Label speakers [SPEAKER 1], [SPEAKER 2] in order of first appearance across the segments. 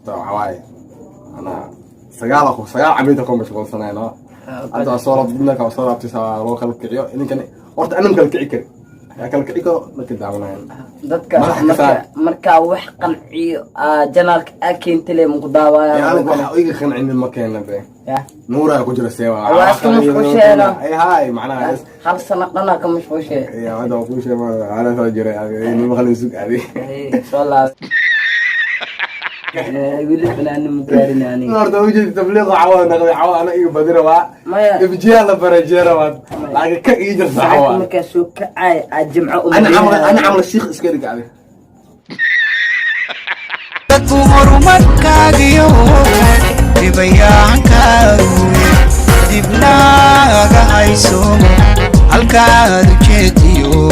[SPEAKER 1] Waxaa waaye anaa sagaal aku sagaal cabiinta ku mashquulsanayno. Hadda waa soo laabtay, marka waa soo laabtay, saa loo kala kiciyo idinkani. Horta anam kala kici kari, yaa kala kici karo dadka daawanayan.
[SPEAKER 2] Dadka
[SPEAKER 1] Madaxa ka
[SPEAKER 2] marka
[SPEAKER 1] saar.
[SPEAKER 2] Markaa wax qanciyo aa channelka aa keentile maku daawaya.
[SPEAKER 1] Aniga waxa iga qancinin ma keena be.
[SPEAKER 2] Ya.
[SPEAKER 1] Nuuraa ku jira seewa.
[SPEAKER 2] Waa iska mashquusheena.
[SPEAKER 1] Ay haay, macnaha.
[SPEAKER 2] Hal sano dhanaa ka mashquushee.
[SPEAKER 1] Ya, hadda waa kuu sheema ala soo jiray nima qalin sug adi.
[SPEAKER 2] Soo laab, weli fanaani ma gaarin aniga.
[SPEAKER 1] Horta ujeedi tabliiq cawa naqday, cawa ana iga badi rabaa.
[SPEAKER 2] Maya.
[SPEAKER 1] Ifjiyaa la barajeera rabaa, laakiin ka ii jirta
[SPEAKER 2] saacadka
[SPEAKER 1] cawa.
[SPEAKER 2] Markaa soo kacay aa jimco.
[SPEAKER 1] Ana camal, ana camal shiikh iska dhig adi.
[SPEAKER 3] Dadku horumarkaagiyo dhibayaankaagu dibnaaga hayso halkaad ujeediyo.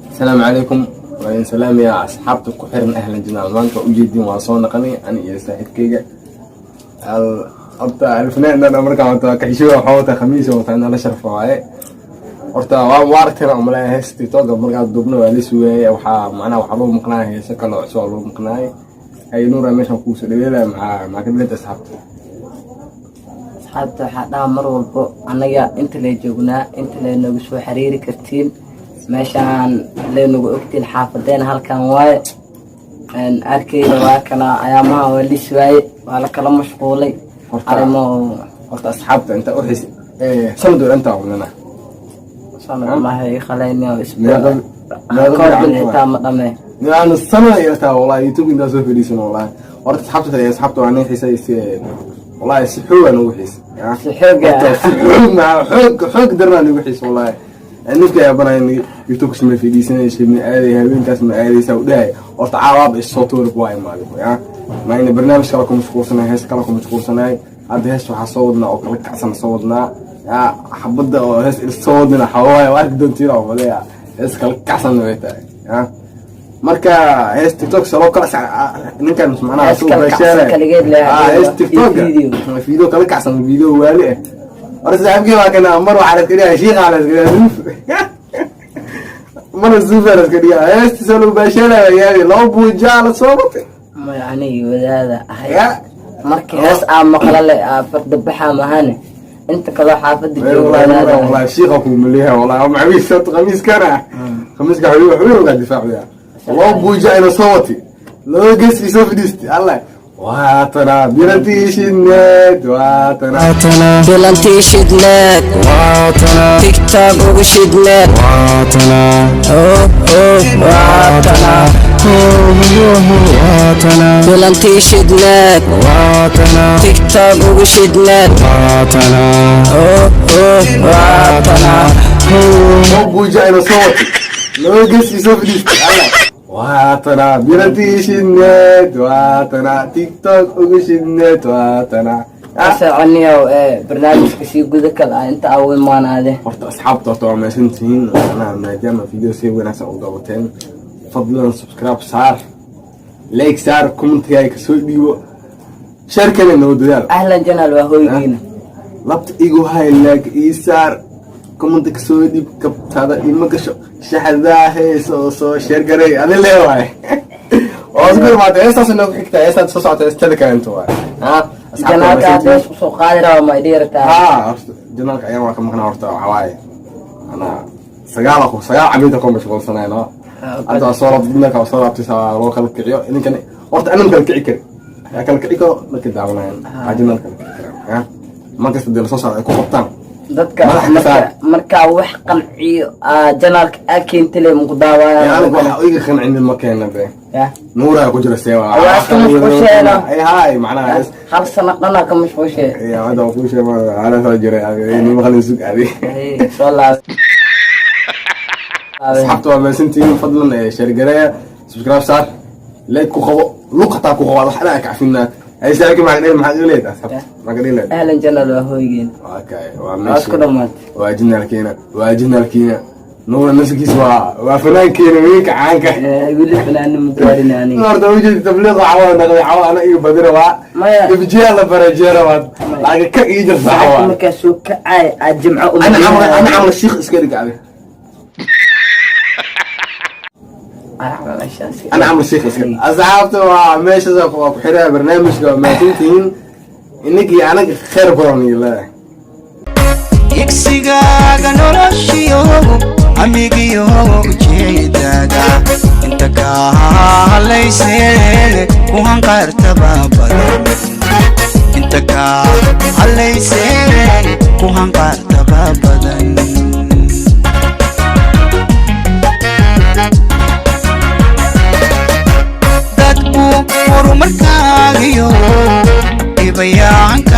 [SPEAKER 1] Asalaamu calaykum, waa idin salaamayaa asxaabta ku xiran Ahlan Channel. Maanta waa ujeedin, waa soo naqanay ani iyo saaxiibkeyga. Horta alfanaan dhan markaan wato kaxishoga, waxaa wataa khamiis, wataa nala sharfa waaye. Horta waa aragtayna umaleeya hees TikToka markaa duubna waa la sugaayay. Waxaa macnaha waxaa lagu maqnaaya heese kale oo cusub waa lagu maqnaayay. Hay Nuura, meeshan kuusoo dhaweelaya, maxaa ka dhiganta asxaabta?
[SPEAKER 2] Asxaabta waxaa dhaha mar walbo annaga inta lay joognaa, inta lay nagu soo xiriiri kartiin, meeshaan lay nagu ogtiin, xaafadeena halkan waaye. Arkeyna waa kana ayaamaha waa lis waaye, waa la kala mashquulay. Arrimo.
[SPEAKER 1] Horta asxaabta inta u xis sanad oo intaa wadana.
[SPEAKER 2] Sanad maha khalayni.
[SPEAKER 1] Meeqa
[SPEAKER 2] Koob bil
[SPEAKER 1] fiican.
[SPEAKER 2] Xitaa ma dhame.
[SPEAKER 1] Yani sanad ay taa wallahi YouTube intaa soo fadhiisan wallahi. Horta asxaabta, asxaabta waa nin xiisay wallahi, si xoog aan ugu xiisay.
[SPEAKER 2] Si xoog ah.
[SPEAKER 1] Horta si xoog ma xoog xoog darnaan ugu xiisay wallahi. Ninka yaabanaya YouTube ma fadhiisanaysa, ma aaday habeenkaas, ma aadaysa u dhahay. Horta caawaab is soo tuuri waa imaaday ya, ma ina barnaamij kale ku mashquulsanahay, hees kale ku mashquulsanahay. Hadda hees waxaa soo wadnaa oo kala kacsan soo wadnaa ya, xabadda oo hees il soo wadnina xawaaye waa arki doontiin oo maleya hees kala kacsan way tahay ya. Marka hees TikTok soo kala ninkan macnaha
[SPEAKER 2] Hees kala kacsan kaligeed leh.
[SPEAKER 1] Ah, hees TikTok.
[SPEAKER 2] Video.
[SPEAKER 1] Video kala kacsan, video waali ah. Horta saaxiibkii waa kana, mar waxaa la iska dhigaa shiiqa, la iska dhigaa zuuf, marna zuufa la iska dhigaa. Heesti soo lagu baasheelaya yaabi laba buujaa la soo batay.
[SPEAKER 2] Maya, anigi wadaada ahay.
[SPEAKER 1] Ya.
[SPEAKER 2] Markii hees aa maqla le aa fardabaxa mahane, inta kaloo xaafada jooga
[SPEAKER 1] wallahi
[SPEAKER 2] wadaada ahay.
[SPEAKER 1] Wallahi shiiqa ku maleeyahay wallahi macawiis. Horta khamiiskana, khamiiska xabiib xabiib uga difaacaya laba buuja ina soo watay, laba gees isoo fadhiistay. Allah, waatana bilantii shidneed, waatana.
[SPEAKER 2] Bilantii shidneed, TikTok ugu shidneed. Waatana bilantii shidneed, TikTok ugu shidneed. Waatana.
[SPEAKER 1] Laba buuja ina soo watay, laba gees isoo fadhiistay. Allah, waatana bilantii shidneed, waatana TikTok ugu shidneed, waatana.
[SPEAKER 2] Soconiyow ee barnaamijka sii guda kala ah inta aa u imaanaade.
[SPEAKER 1] Horta asxaabta, horta waa mahadsantihiin macnaha maadaama video si wanaagsan u dabateen. Fadlan subscribe saar, like saar, commentigaaga kasoo dhiibo, share-kana noo dadaal.
[SPEAKER 2] Ahlan Channel waa hoygiina.
[SPEAKER 1] Labta igu hay, like ii saar, comment kasoo dhiib, kabtada ima gasho, shaxdaa heesoo soo share garay adi leewaay. Oo isku imaatay heestaas inoo ku xigtaa, heestaas soo socota, heestada kalento waay. Ha, asxaabta waa
[SPEAKER 2] Channelka
[SPEAKER 1] mahadsantihiin.
[SPEAKER 2] Hees usoo qaadi raba ma idhiirtaa?
[SPEAKER 1] Haa, horta channelka ayaan waa ka maqnaa. Horta waxaa waaye anaa sagaal aku sagaal cabiinta ku mashquulsanayno. Hadda waa soo laabtay, marka waa soo laabtay, saa loo kala kiciyo idinkani. Horta anam kala kici kari, yaa kala kici karo dadka daawanayan, aa channelka kala kici karaan ya, markasta dee lasoo saaro ay ku qabtaan.
[SPEAKER 2] Dadka
[SPEAKER 1] Madaxa ka
[SPEAKER 2] marka
[SPEAKER 1] saar.
[SPEAKER 2] Markaa wax qanciyo aa channelka aa keentile maku daawaya.
[SPEAKER 1] Aniga waxa iga qancinin ma keena be.
[SPEAKER 2] Ya.
[SPEAKER 1] Nuuraa ku jira seewa.
[SPEAKER 2] Waa iska mashquusheena.
[SPEAKER 1] Ay haay, macnaha.
[SPEAKER 2] Hal sano dhanaa ka mashquushee.
[SPEAKER 1] Ya, hadda waa kuu sheema ala soo jiray nima qalin sug adi.
[SPEAKER 2] Soo laab.
[SPEAKER 1] Asxaabta waa mahadsantihiin. Fadlan share gareeya, subscribe saar, like ku qabo, luqataa ku qabo, wax dhan ka cafinaa. Ay saaxiibkii maxaa dhihi, maxaa dhihi leed asxaabta, maxaa dhihi leed?
[SPEAKER 2] Ahlan Channel waa hoygeena.
[SPEAKER 1] Okay, waa
[SPEAKER 2] Waa isku
[SPEAKER 1] meesha.
[SPEAKER 2] dhamaatay.
[SPEAKER 1] Waa channelkiina, waa channelkiina. Nuura nafsigiisa waa fanaankeena weynka caanka.
[SPEAKER 2] Weli fanaani ma gaarin aniga.
[SPEAKER 1] Horta ujeedi tabliiq cawa naqday, cawa ana iga badi rabaa.
[SPEAKER 2] Maya.
[SPEAKER 1] Ifjiyaa la barajeera rabaa, laakiin ka ii jirta
[SPEAKER 2] saacadka
[SPEAKER 1] cawa.
[SPEAKER 2] Markaa soo kacay aa jimco.
[SPEAKER 1] Ana camal, ana camal shiikh iska dhig adi. Ana camal sheekh iska. Asxaabta, waa meeshaas waa ku xiraa barnaamijka. Waa mahadsantihiin inagii anaga, khayr badan iyo leedahay.
[SPEAKER 3] Igsigaaga noloshiyo amigiyo ujeedada inta kaa halayse ku hanqaartaba badan, inta kaa halayse ku hanqaartaba badan. Dadku horumarkaagiyo dhibayaankaaga.